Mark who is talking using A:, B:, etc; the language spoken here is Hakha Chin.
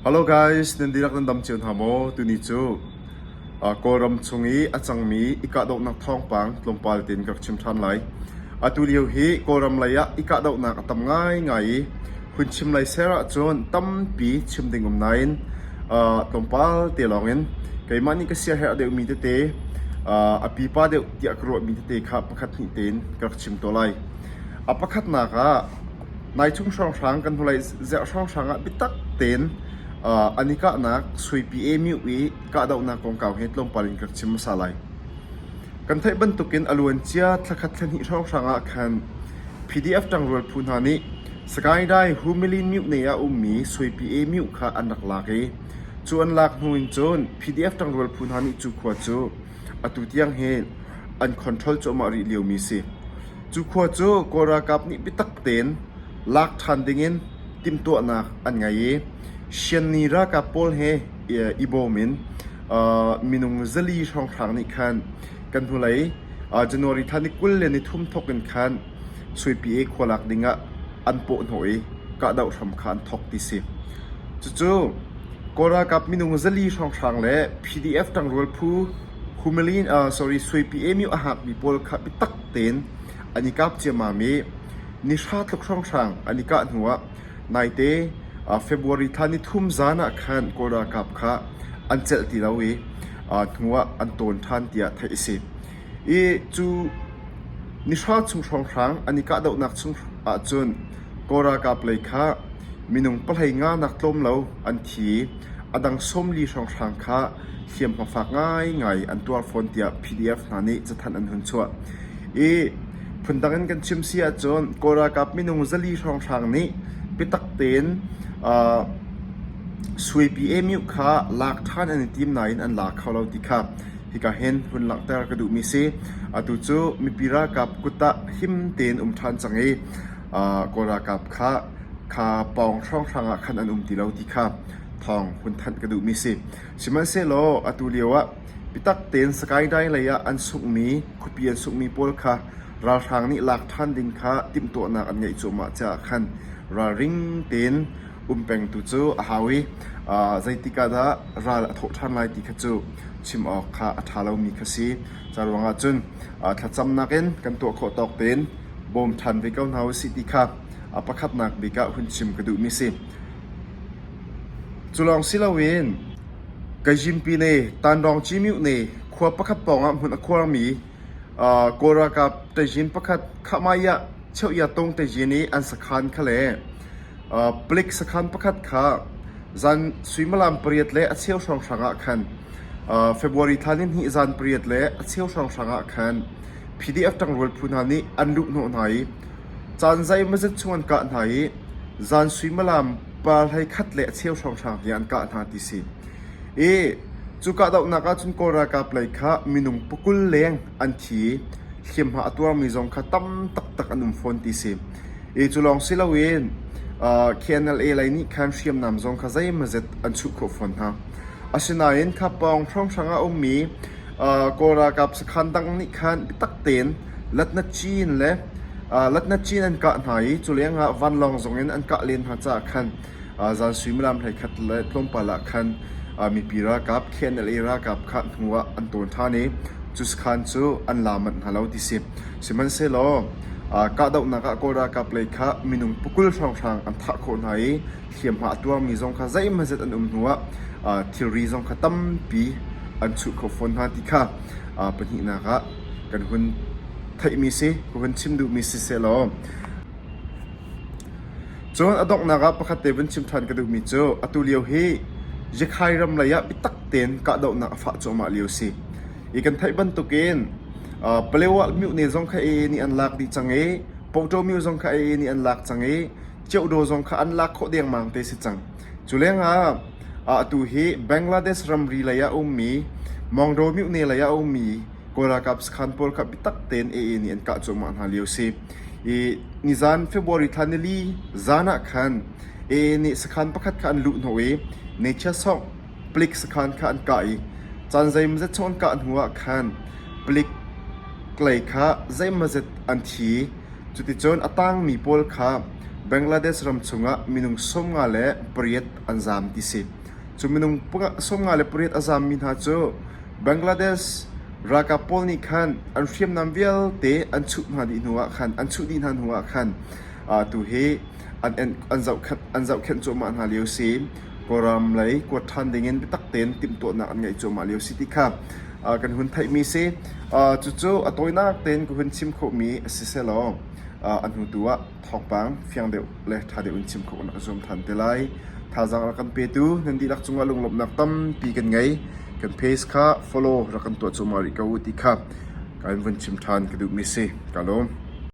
A: Hello guys, nan dihlak nan dam cio hna maw? Tuni cu Kawlram chung i a cangmi i kahdohnak thawngpang tlawmpal tein ka rak chim ṭhan lai. Atu lio hi Kawlram lei ah i kahdohnak a tam ngaingai i hun chim lai ser ahcun tampi chim ding um nain tlawmpal te lawngin keimah nih ka siaherh deuhmi tete a pipa deuh tiah ka ruahmi tete kha pakhat hnih tein ka rak chim tuah lai. A pakhatnak ah Nai chung hrawnghrang kan hnulei zerh hrawnghrang ah biatak tein an i kahnak Suipi Emyu i kahdohnak kongkau he tlawmpal in ka rak chim hmasa lai. Kan theih bantukin a luancia thlakhat thlahnih hrawnghrang ah khan PDF ṭangrual phu hna nih Sagaing Humilin Myone ah ummi Suipi Emyu kha an rak lak i cu an lak hnu in cun PDF ṭangrual phu hna nih cu khua cu atu tiang hi an control cuahmah rih liomi si. Cu khua cu Kawl ralkap nih biatak tein lak ṭhan dingin timhtuahnak an ngei i Shanni ralkap pawl he i bawm in minung 400 hrawnghrang nih khan kan hnulei January thla ni 23 thawk in khan Suipi khua lak dingah an pawhhnawh i kahdoh hram kha an thawk ti si. Cucu Kawl ralkap minung 400 hrawnghrang le PDF ṭangrual phu Humilin sorry Suipi Emyu a hngakmi pawl kha biatak tein an i kap ciammam i ni hra tluk hrawnghrang an i kah hnuah naite February thla ni thum zan ah khan Kawl ralkap kha an celh ti lo i hnuah an tawn ṭhan tiah theih a si. I cu ni hra chung hrawnghrang an i kahdohnak chung ahcun Kawl ralkap lei kha minung pahlei nga nak tlawm lo an thi i a dang 40 hrawnghrang kha hliamhma fak ngaingai an tuar fawn tiah PDF hna nih cathanh an hun chuah. I phundang in kan chim si ahcun Kawl ralkap minung 400 hrawnghrang nih biatak tein uh, Suipi Emyu kha lak ṭhan an i tim nain an la kho lo ti kha hika hin hun langhter ka duhmi si. Atu cu mipi ralkap kut ah him tein um ṭhan cang i uh, Kawl ralkap kha kha pawng hrawnghrang ah khan an um ti lo ti kha thawng hun thanh ka duhmi si. Sihmanhsehlaw atu lio ah biatak tein Sagaing lei ah an sunghmi khuapi an sunghmi pawl kha ralhrang nih lak ṭhan ding kha timhtuahnak an ngeih cuahmah caah khan ralring tein um peng tu cu a hau i zeitik ah dah ral a thawh ṭhan lai ti kha cu chim awk kha a ṭha lomi kha si. Ca ruangah cun thlacamnak in kan tuah khawh tawk tein bawm ṭhan ve ko hna usih ti kha a pakhatnak bik ah hun chim ka duhmi si. Cu lawng si loin Kayinpine Tanrawng Cimyuh khua pakhat pawngah hmun a khuarmi Kawl ralkap ṭaizin pakhat Khahmaiah Cheuhyatung ṭaizin i an sakhan kha le palik sakhan pakhat kha zan suimilam pariat le a cheu hrawnghrang ah khan February thla nihnih zan pariat le a cheu hrawnghrang ah khan PDF ṭangrual phu hna nih an luhhnawh hna i caan zeimawzat chung an kah hna i zan suimilam pa 11 le a cheu hrawnghrang tiang an kah hna ti si. I cu kahdohnak ahcun Kawl ralkap lei kha minung pakul leng an thi i hliamhma a tuarmi zong kha tam taktak an um fawn ti si. I cu lawng si loin uh, KNLA lei nih khan hriamnam zong kha zeimawzet an chuh khawh fawn hna. Asinain kha pawng hrawnghrang ah ummi Kawl ralkap sakhan dang nih khan biatak tein latnacin le latnacin an kah hna i cu lengah vanlawng zong in an kah len hna caah khan zan suimilam 11 le tlawmpal ah khan mipi ralkap KNLA ralkap kha hnu ah an tawn ṭhan i cu sakhan cu an la manh hna lo ti si. Sihmanhsehlaw kahdohnak ah Kawl ralkap lei kha minung pakul hrawnghrang an thah khawh hna i hliamhma a tuarmi zong kha zeimawzet an um hnuah thilri zong kha tampi an chuh kho fawn hna ti kha pahnihnak ah kan hun theihmi si ka hun chim duhmi si sehlaw cun a donghnak ah pakhat te vun chim ṭhan ka duhmi cu atu lio hi Yakhai ram lei ah biatak tein kahdohnak a fah cuahmah lio si i kan theih bantukin Palewa myohne zong kha AA nih an lak dih cang i Poto myo zong kha AA nih an lak cang i Ceuhdaw zong kha an lak khawh dengmang te si cang. Cu lengah atu hi Bangladesh ramri lei ah ummi Mongdaw myone lei ah ummi Kawl ralkap sakhan pawl kha biatak tein AA nih an kah cuahmah hna lio si. I nizan February thla nili zan ah khan AA nih sakhan pakhat kha an luh hnawh i Nature Song palik sakhan kha an kah i caan zeimawzet chung an kah hnu ah khan palik lei kha zeimawzet an thi. Cuticun a tangmi pawl kha Bangladesh ram chungah minung 58 an zaam ti si. Cu minung 58 a zaammi hna cu Bangladesh ralkap pawl nih khan an hriamnam vialte an chuh hna dih hnu ah khan an chuh dih hna hnu ah khan tu hi an an zohkhenh an zohkhenh cuahmah hna lio si. Kawlram lei kuat ṭhan dingin biatak tein timhtuahnak an ngeih cuahmah lio si ti kha kan hun theihmi si. Cucu a tawinak tein ka hun chim khawhmi si sehlaw a hnu tu ah thawngpang fiang deuh le ṭha deuh in chim khawh nak zuam ṭhan te lai. Thazaang rak kan petu nan dihlak cungah lunglawmhnak tampi kan ngei. Kan page kha follow rak kan tuah cuahmah rih ko u ti kha kan vun chim ṭhan ka duhmi si. Ka lawm.